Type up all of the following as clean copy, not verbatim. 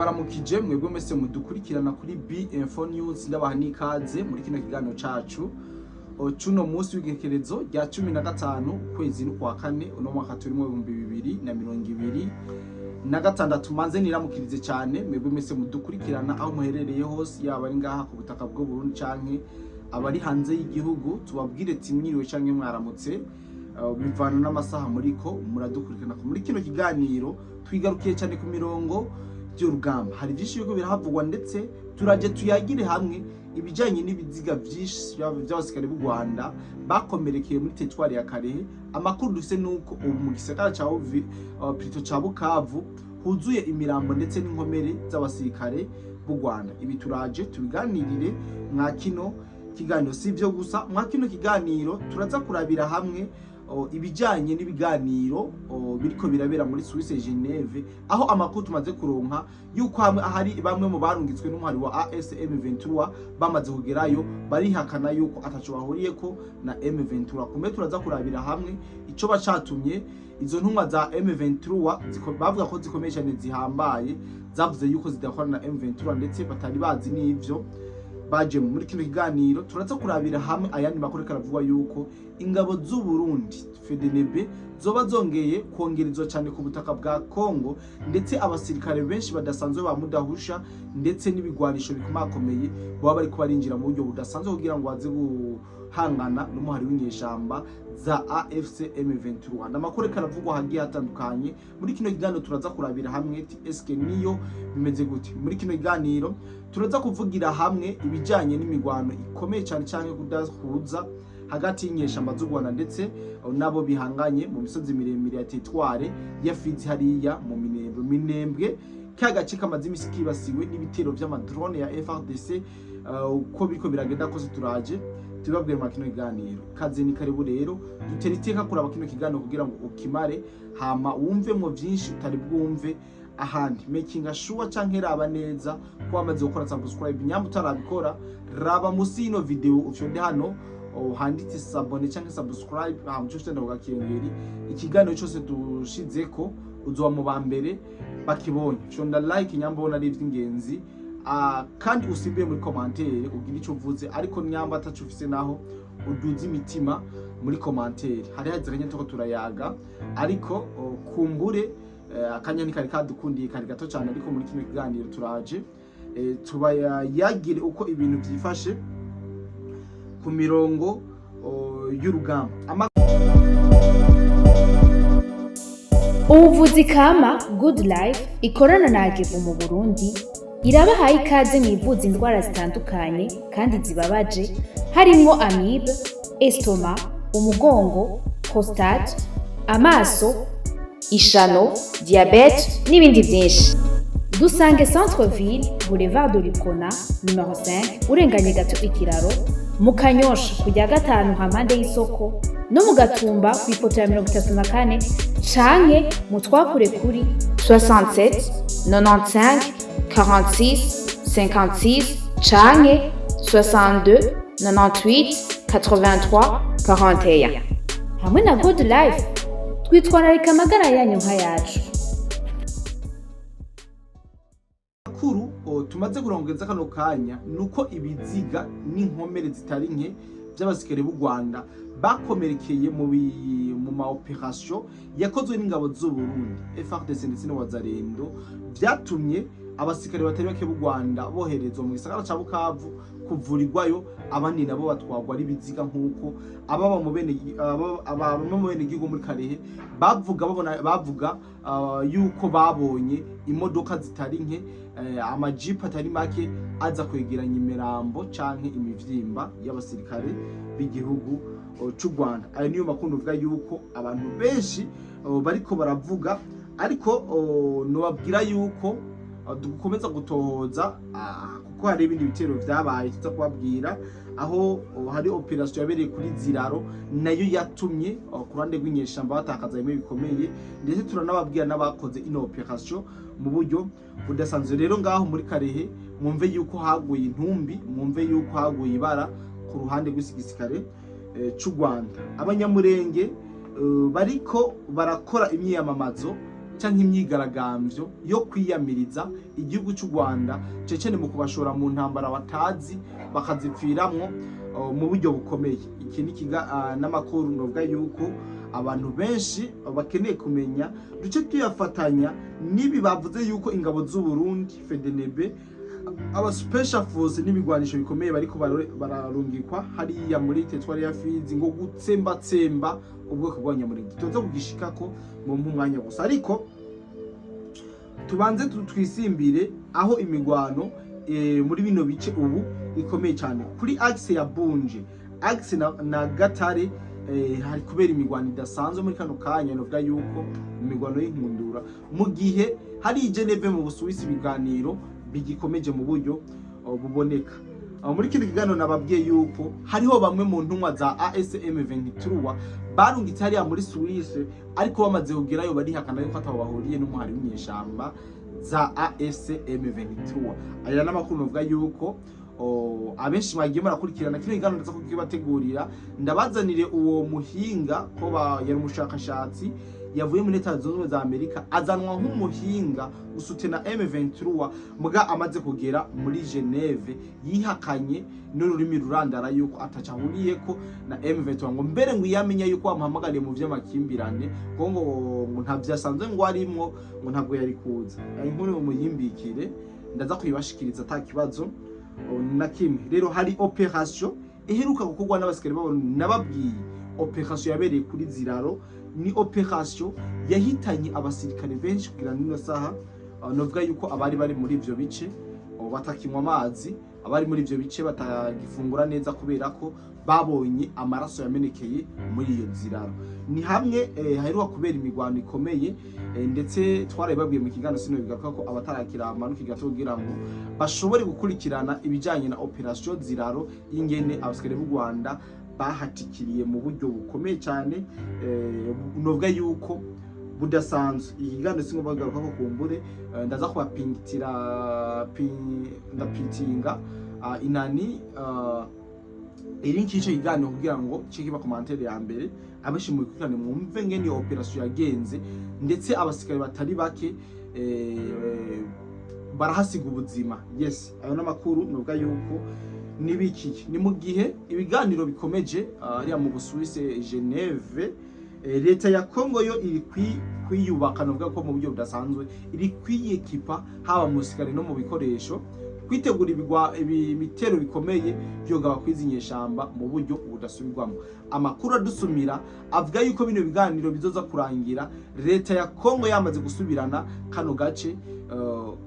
Baramukije mwebwe mwese mudukurikirana kuri B Info News, ndabaha n'ikaze muri kino kiganiro cacu cuno munsi w'igerekerezo rya 15 kwezi n'ukwa kane, uno mwaka turimo 2026. Manze niramukirize cyane mwebwe mwese mudukurikirana aho muherereye hose, yaba ari ngaha ku butaka bw'u Burundi canke abari hanze y'igihugu. Tubabwire ati mwiriwe canke mwaramutse, bivana n'amasaha muriko muradukurikirana. Muri kino kiganiro twigarukiye cyane ku mirongo by'urugamba, hari byinshi biriko birahavugwa, ndetse turaje tuyagire hamwe ibijyanye n'ibiziga byinshi by'abasirikare b'u Rwanda bakomerekeye muri teritwari ya Karehe. Amakuru dufise nuko ubu mu gisagara ca plutôt ca Bukavu huzuye imirambo ndetse n'inkomere z'abasirikare b'u Rwanda. Ibi turaje tubiganirire mwa kino kiganiro. Si ibyo gusa, mwa kino kiganiro turaza kurabira hamwe ibijyanye n'ibiganiro biriko birabera muri Suisse, Geneve, aho amakuru tumaze kuronka yuko hamwe hari bamwe mu barungitswe n'umuhari wa AFC M23 bamaze kugerayo barihakana yuko ataco bahuriyeko na M23. Kumbe turaza kurabira hamwe ico bacatumye izo ntumwa za M23 bavuga ko zikomeye cyane, zihambaye, zavuze yuko zidakorana na M23 ndetse batari bazi n'ivyo baje. Muri kino kiganiro turaza kurabira hamwe ayandi makuru karavugwa yuko ingabo z'u Burundi, FDNB, zoba zongeye kongerezwa cyane ku butaka bwa Congo, ndetse abasirikare benshi badasanzwe ba mudahusha ndetse n'ibigwanisho bikomakomeye baba bariko barinjira mu buryo budasanzwe kugira ngo baze guhangana n'umuhari w'inyeshamba za AFC M23. N'amakuru karavugwa hagiye hatandukanye. Muri kino kiganiro turaza kurabira hamwe ti eske niyo bimeze gute. Muri kino kiganiro turaza kuvugira hamwe ibijyanye n'imigwano ikomeye cyane cyane kudahuza hagati y'inyeshamba z'u Rwanda ndetse nabo bihanganye mu misozi miremire ya teritware ya Fizi, hariya mu Minembwe. Minembwe ka gace kamaze imisi kibasiwe n'ibitero vy'amadrone ya FARDC. Uko biriko biragenda kose turaje tubabwire mu kino kiganiro. Kaze ni karibu rero, dutera iteka kuraba kino kiganiro kugira ngo ukimare, hama wumvemwo vyinshi utari bwumve ahandi. Making sure canke raba neza ko wamaze gukora subscribe. Nyamba utarabikora, raba musi y'ino video, ufyonde hano handitse s'abonner canke subscribe, hama uce ufyonda ku gakengeri. Ikiganiro cose dushizeko uzoba mu ba mbere bakibonye. Fyonda like nyamba ubona ari ivy'ingenzi, kandi usimbire muri commentaire ugire ico uvuze, ariko nyamba ataco ufise naho uduze imitima muri commentaire. Hari haze akanya turiko turayaga, ariko kumbure akanya ntikari kadukundiye, kari gato cyane. Ariko muri kino kiganiro turaje tubayagire uko ibintu vyifashe ku mirongo y'urugamba. Ubuvuzi kama Good Life ikorana na Agevu mu Burundi irabahaye ikaze mu ivuza indwara zitandukanye kandi zibabaje, harimwo amibe, estomac, umugongo, prostate, amaso, ishano, diabète n'ibindi byinshi. Dusange Centre Ville, Boulevard de l'Uprona numéro 5, urenganye gato ikiraro mu Kanyosha, kujya gatanu hampande y'isoko, no mu Gatumba ku ipoto ya 34, canke mu twakure kuri 67 95 46 56 canke 62 98 83 41. Hamwe na Good Life twitwararika amagara yanyu nk'ayacu. Makuru tumaze kurongeza kano kanya nuko ibiziga n'inkomere zitari nke by'abasirikare b'u Rwanda bakomerekeye mu ma operation yakozwe n'ingabo z'u Burundi, FARDC ndetse n'Wazalendo, vyatumye abasirikare batari bake b'u Rwanda boherezwa mu gisagara ca Bukavu kuvurirwayo, abandi nabo batwagwa ari ibiziga, nk'uko ababa mu bene gihugu muri Karehe bavuga, babona bavuga yuko babonye imodoka zitari nke, amajipo atari make aza kwegeranya imirambo canke imivyimba y'abasirikare b'igihugu c'u Rwanda. Ayo niyo makuru uvuga yuko abantu benshi bariko baravuga, ariko nobabwira yuko dukomeza gutohoza, kuko hari ibindi bitero vyabaye tuza kubabwira, aho hari operation yabereye kuri Ziraro nayo yatumye ku ruhande rw'inyeshamba batakaza bimwe bikomeye, ndetse turanababwira n'abakoze ino operation mu buryo budasanzwe. Rero ngaho muri Karehe mwumve yuko haguye intumbi, mwumve yuko haguye ibara ku ruhande rw'igisirikare c'u Rwanda. Abanyamurenge bariko barakora imyiyamamazo. canke imyigaragambyo yo kwiyamiriza igihugu cy'u Rwanda, cecene mu kubashora mu ntambara batazi, bakazipfiramwo mu buryo bukomeye. Iki ni n'amakuru novuga yuko abantu benshi bakeneye kumenya. Duce tuyafatanya n'ibi bavuze yuko ingabo z'u Burundi, FDNB, aba special force n'ibigwanisho bikomeye bariko bararungikwa hariya muri territoire ya Fizi ngo gutsembatsemba ubwoko bw'Abanyamulenge. Tuza kugishikako mu mwanya gusa, ariko tubanze twisimbire aho imigwano muri bino bice ubu ikomeye cyane kuri axe ya Bunje, axe na Gatare. Hari kubera imigwano idasanzwe muri kano kanya, novuga yuko imigwano y'inkundura, mu gihe hari i Geneve mu Busuwisi ibiganiro bigikomeje mu buryo buboneka. Aho muri kino kiganiro nababwiye yuko hariho bamwe mu ntumwa za ASM 23 barungitse hariya muri Suisse, ariko bamaze kugerayo barihakana yuko ataho bahuriye n'umuhari w'inyeshamba za ASM 23. Aya n'amakuru novuga yuko abenshi mwagiye murakurikirana kino kiganiro, ndaza kukibategurira, ndabazanire uwo muhinga ko yari umushakashatsi yavuye muri Leta Zunze Ubumwe za Amerika, azanwa nk'umuhinga usutena M23, muga amaze kugera muri Geneve yihakanye n'ururimi rurandara yuko ataca ahuriyeko na M23, ngo mbere ngo iyamenya yuko bamuhamagariye mu vy'amakimbirane, ngo ntavyo asanzwe ngo arimwo, ngo ntabwo yari kuza. Inkuru muyimbikire, ndaza kuyibashikiriza ata kibazo na kimwe. Rero hari operation iheruka gukorwa n'abasikari babo. Nababwiye operation yabereye kuri Ziraro, ni operation yahitanye abasirikare benshi. Kugira nino saha novuga yuko abari bari muri ivyo bice batakinywa amazi, abari muri ivyo bice batagifungura neza, kubera ko babonye amaraso yamenekeye muri iyo Ziraro. Ni hamwe haheruka kubera imigwano ikomeye, ndetse twarabibabwiye mu kiganiro sino bigaruka ko abatarakira amanuka gato kugira ngo bashobore gukurikirana ibijanye na operation Ziraro, y'ingene abasirikare b'u Rwanda bahatikiriye mu buryo bukomeye cyane, novuga yuko budasanzwe. Iki kiganiro singombwa kugaruka ko kumbure, ndaza kubapingitira ndapitinga inani iri nk'ico kiganiro kugira ngo cike kiba commentaire ya mbere, abenshi mu bikurikirane mwumve ngene iyo operation yagenze, ndetse abasirikare batari bake barahasiga ubuzima. Yes, ayo n'amakuru novuga yuko nibiki. Ni mu gihe ibiganiro bikomeje hariya mu Busuwisi, Geneve. Leta ya Congo yo iri kwiyubaka, novuga ko mu buryo budasanzwe iri kwiyekipa, haba mu gisirikare no mu bikoresho, kwitegura ibitero bikomeye byogaba kwizi nyeshamba mu buryo budasubirwamo. Amakuru adusumira avuga yuko bino biganiro bizoza kurangira leta ya Congo yamaze gusubirana kano gace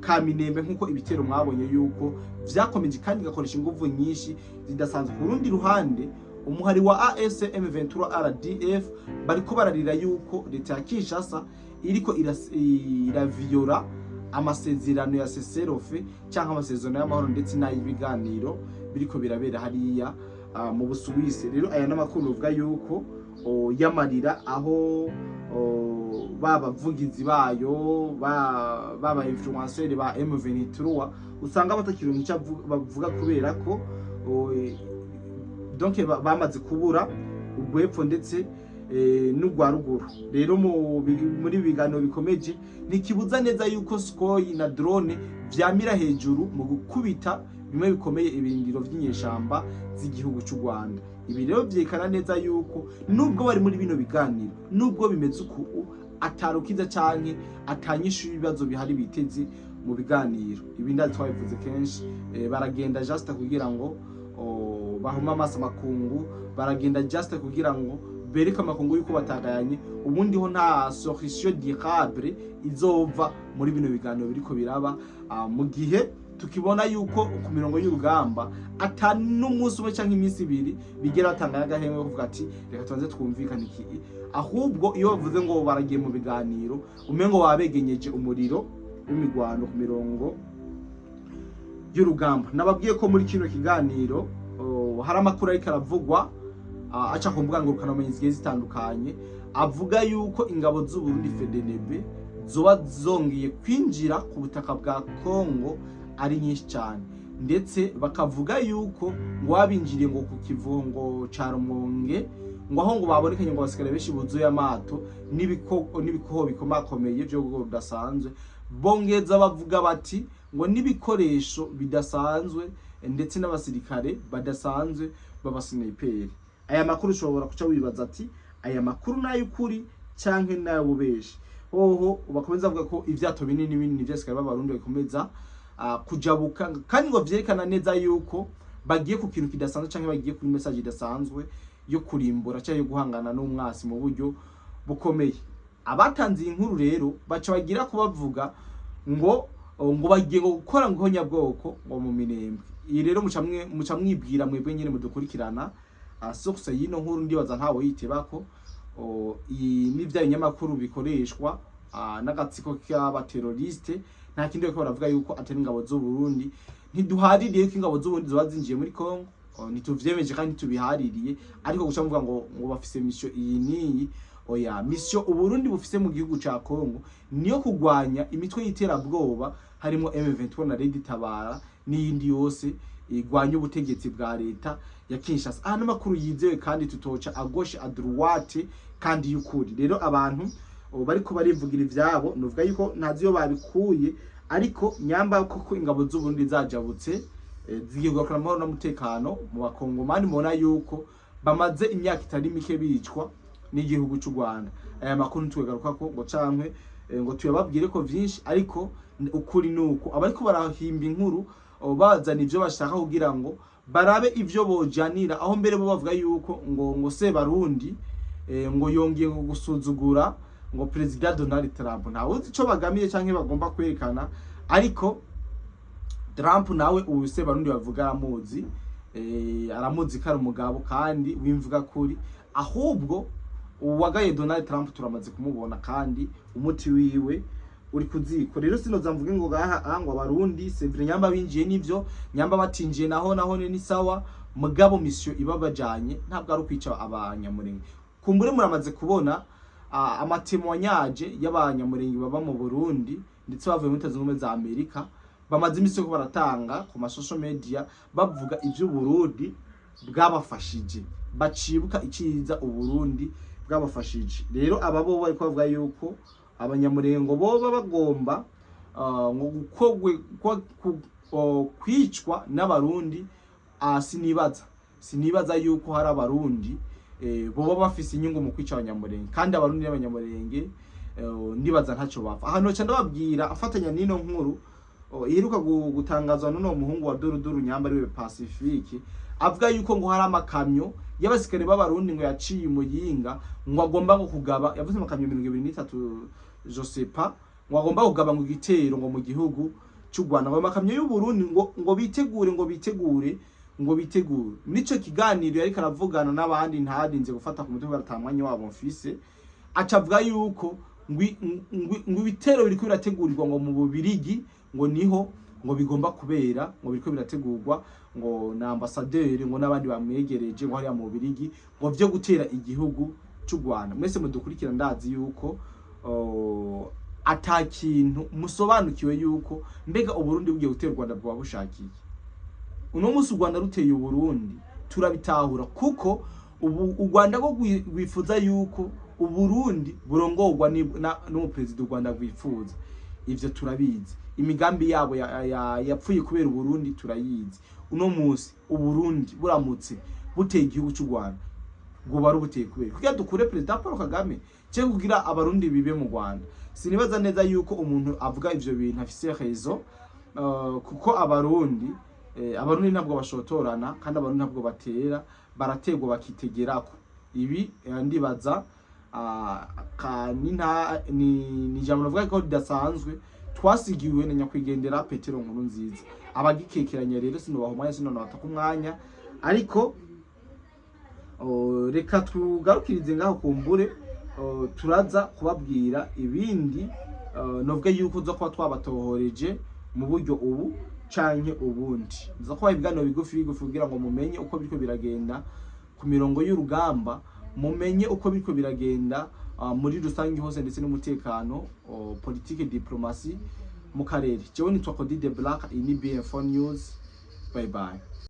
ka Minembwe, nkuko ibitero mwabonye yuko vyakomeje kandi igakoresha inguvu nyinshi zidasanzwe. Ku rundi ruhande, umuhari wa AFC M23 RDF bariko bararira yuko leta ya Kinshasa iriko iraviyora amasezerano ya cessez-le-feu cyangwa amasezerano y'amahoro, ndetse n'ay'ibiganiro biriko birabera hariya mu Busuwisi. Rero aya n'amakuru uvuga yuko y'amarira, aho babavugizi bayo, baba influenceur ba M23 usanga batakironka icyo bavuga, kubera ko donc bamaze kubura urwepfo ndetse n'urwa ruguru. Rero muri ibi biganiro bikomeje, ntikibuza neza yuko Sukhoi na drone vyamira hejuru mu gukubita bimwe bikomeye ibirindiro vy'inyeshamba z'igihugu cy'u Rwanda. Ibi rero vyerekana neza yuko nubwo bari muri bino biganiro, nubwo bimeze uku, atarukiza canke atanyishu y'ibibazo bihari biteze mu biganiro. Ibi ndazi twabivuze kenshi, baragenda just kugira ngo bahume amaso amakungu, baragenda just kugira ngo bereke amakungu yuko batagayanye. Ubundi ho nta solution durable izova muri bino biganiro biriko biraba, mu gihe tukibona yuko ku mirongo y'urugamba ata n'umunsi umwe canke iminsi ibiri bigera batanga agahengwe ko kuvuga ati reka tubanze twumvikane iki. Ahubwo iyo bavuze ngo baragiye mu biganiro, umengo baba begenyeje umuriro w'imigwano ku mirongo y'urugamba. Nababwiye ko muri kino kiganiro hari amakuru ariko aravugwa, aca ku mbuga ngurukanabumenyi zigiye zitandukanye, avuga yuko ingabo z'u Burundi, FDNB, zoba zongeye kwinjira ku butaka bwa Congo ari nyinshi cyane, ndetse bakavuga yuko ngo babinjiriye ngo ku kivungo ca Rumonge. Ngo aho ngo babonekanye ngo abasirikare benshi buzuye amato n'ibikoho bikomakomeye vyo bwoko budasanzwe. Bongeza bavuga bati ngo n'ibikoresho bidasanzwe ndetse n'abasirikare badasanzwe b'abasniperi. Aya makuru ushobora kuca wibaza ati aya makuru n'ay'ukuri canke n'ay'ububeshi? Hoho bakomeza bavuga ko ivyato binini binini vy'abasirikare b'Abarundi bikomeza kujabuka, kandi ngo vyerekana neza yuko bagiye ku kintu kidasanzwe canke bagiye kuri message idasanzwe yo kurimbura canke yo guhangana n'umwasi mu buryo bukomeye. Abatanze iyi nkuru rero baca bagira kubavuga ngo bagiye ngo gukora ngo nyabwoko ngo mu Minembwe. Iyi rero muca mwibwira mwebwe nyene mudukurikirana, source y'ino nkuru ndibaza ntawe yitebako. Iyi ni vya binyamakuru bikoreshwa n'agatsiko k'abateroriste. Nta kindi bariko baravuga yuko atari ingabo z'u Burundi. Ntiduhaririye ko ingabo z'u Burundi zoba zinjiye muri Congo, ntituvyemeje kandi ntitubihaririye, ariko guca muvuga ngo bafise mission iyi n'iyi, oya. Mission Uburundi bufise mu gihugu ca Congo niyo kugwanya imitwe y'iterabwoba, harimo M23 na Red Tabara n'iyindi yose igwanya ubutegetsi bwa leta ya Kinshasa. Aha n'amakuru yizewe kandi tutoca à gauche à droite kandi y'ukuri. Rero abantu ubu bariko barivugira ivyabo, nuvuga yuko ntazi iyo babikuye, ariko nyamba koko ingabo z'u Burundi zajabutse, zigiye kugarukana amahoro n'umutekano mu Bakongomani, mubona yuko bamaze imyaka itari mike bicwa n'igihugu c'u Rwanda. Aya makuru ntitugaruka ko ngo cankwe ngo tuyababwire ko vyinshi, ariko ukuri nuko abariko barahimba inkuru bazana ivyo bashaka kugira ngo barabe ivyo bojanira aho. Mbere bo bavuga yuko ngo Sebarundi ngo yongeye ngo gusuzugura ngo Perezida Donald Trump. Ntawe uzi ico bagamiye canke bagomba kwerekana, ariko Trump nawe ubu Sebarundi bavuga aramuzi, aramuzi ko ari umugabo kandi w'imvuga kuri. Ahubwo uwagaye Donald Trump turamaze kumubona kandi umuti wiwe uri kuziko. Rero sinoza mvuge ngo gaha ngo Abarundi, c'est vrai, nyamba binjiye nivyo, nyamba batinjiye naho ni sawa. Mugabo mission ibabajanye ntabwo ari ukwica Abanyamurenge. Kumbure muramaze kubona ama témoignages y'Abanyamurenge baba mu Burundi ndetse bavuye muri Leta Zunze Ubumwe za Amerika, bamaze imisi ko baratanga ku ma social media bavuga ivyo Burundi bwabafashije, bacibuka iciza Uburundi bwabafashije. Rero aba bo bariko bavuga yuko Abanyamurengo boba bagomba ngo gukogwe kwicwa n'Abarundi, sinibaza yuko hari Abarundi boba bafise inyungu mu kwica Abanyamurenge, kandi Abarundi n'Abanyamurenge ndibaza ntacyo bapfa. Ahantu noca ndababwira afatanya n'ino nkuru iheruka gutangazwa n'uno muhungu wa Duruduru Nyamba ariwe Pacifique, avuga yuko ngo hari amakamyo y'abasikare b'Abarundi ngo yaciye Umuyinga, ngo agomba ngo kugaba, yavuze amakamyo 23 Josepa, ngo agomba kugaba ngo igitero ngo mu gihugu cy'u Rwanda, ngo amakamyo y'u Burundi ngo bitegure, ngo bitegure, ngo bitegure. Nico kiganiro yariko aravugana n'abandi ntarinze gufata ku mutwe kubera ata mwanya wabo mfise, aca avuga yuko ngo ibitero biriko birategurirwa ngo mu Bubirigi, ngo niho ngo bigomba kubera, ngo biriko birategurwa ngo na ambasaderi ngo n'abandi bamwegereje ngo hariya mu Bubirigi, ngo vyo gutera igihugu c'u Rwanda. Mwese mudukurikira ndazi yuko ata kintu musobanukiwe yuko mbega Uburundi bugiye gutera u Rwanda bwoba bushakiye. Uno munsi u Rwanda ruteye Uburundi turabitahura, kuko ubu u Rwanda rwo rwifuza yuko Uburundi burongorwa n'umuperezida u Rwanda rwifuza. Ivyo turabizi, imigambi yabo yapfuye kubera Uburundi turayizi. Uno munsi Uburundi buramutse buteye igihugu c'u Rwanda, bwoba ari ubuteye kubera kugira dukure Perezida Paul Kagame cyangwa kugira Abarundi bibe mu Rwanda. Sinibaza neza yuko umuntu avuga ivyo bintu afise raison, kuko Abarundi ntabwo bashotorana kandi Abarundi ntabwo batera, barategwa bakitegerako. Ibi ndibaza ni ijambo navuga ko ridasanzwe twasigiwe na nyakwigendera Petero Nkuru Nziza. Abagikekeranya rero sinobaha umwanya, sinonabata umwanya, ariko reka tugarukirize ngaho. Kumbure turaza kubabwira ibindi, novuga yuko uza kuba twabatohoreje mu buryo ubu canke ubundi. Nza kubaha ibiganiro bigufi bigufi kugira ngo mumenye uko biriko biragenda ku mirongo y'urugamba, mumenye uko biriko biragenda muri rusange hose, ndetse n'umutekano, politike, diplomasi mu karere. Jewe nitwa Cody de Black, iyi ni BM4 News. Bye bye.